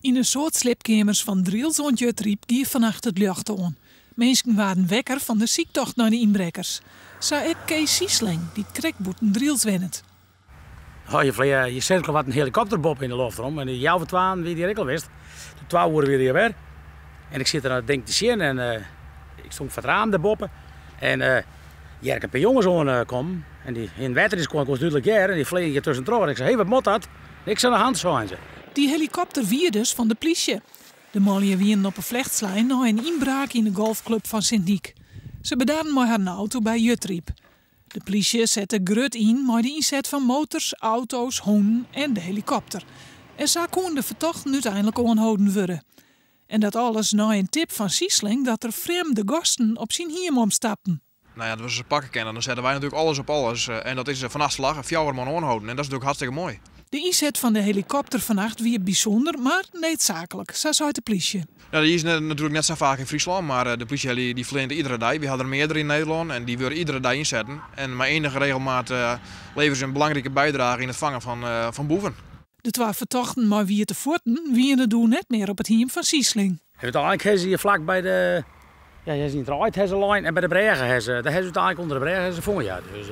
Yn in soad sliepkeamers fan Drylts oant Jutryp gie fannacht it ljocht oan. Minsken waarden wekker fan de syktocht nei de ynbrekkers. Sa ek Kees Siesling, dy't krekt bûten Drylts wennet. Oh, je sirkel wat in helikopter boppe yn de loft rom en healwei twaen wie dy ek al west. 2 oere wie er wer. En ik sit der nou denk te sjen en ik stond foar it raam dêrboppe. En hear ik in pear jonges oankommen. En dy yn wetter is kon ik dúdlik hearre en dy fleagen hjir tuskentroch. En ik sei: "Hé, wat moat dat?" "Niks oan de hand", seinen se. Dy helikopter wie dus fan de plysje. De manlju wienen op 'e flecht slein nei in ynbraak yn de golfklup fan Sint Nyk. Se bedarren mei har auto by Jutryp. De plysje sette grut yn mei de ynset fan motors, auto's, hûnen en de helikopter. En sa koenen de fertochten úteinlik oanholden wurde. En dat alles nei in tip fan Siesling dat der frjemde gasten op syn hiem omstapten. Nou ja, dat we se pakken kennen, dan sette wy natuerlik alles op alles. En dat is fannacht slagge, fjouwer man oanholden. En dat is natuerlik hartstikke moai. De ynset fan de helikopter fannacht wie bysûnder, mar needsaaklik, sa seit de plysje. Ja, dy is natuerlik net sa faak yn Fryslân, mar de plysje dy fleant iedere dei. Wy ha der meardere yn Nederlân en dy wurde iedere dei ynsetten. En mei enige regelmaat leverje se in belangrike bydrage yn it fangen fan boeven. De twa fertochten mei wiete fuotten wiene doe net mear op it hiem fan Siesling. En úteinlik ha se hjir flak by de, ja, se yn it reid ha se lein en by de brêge ha se, dêr ha se úteinlik ûnder de brêge ha se fûn, ja. Dus.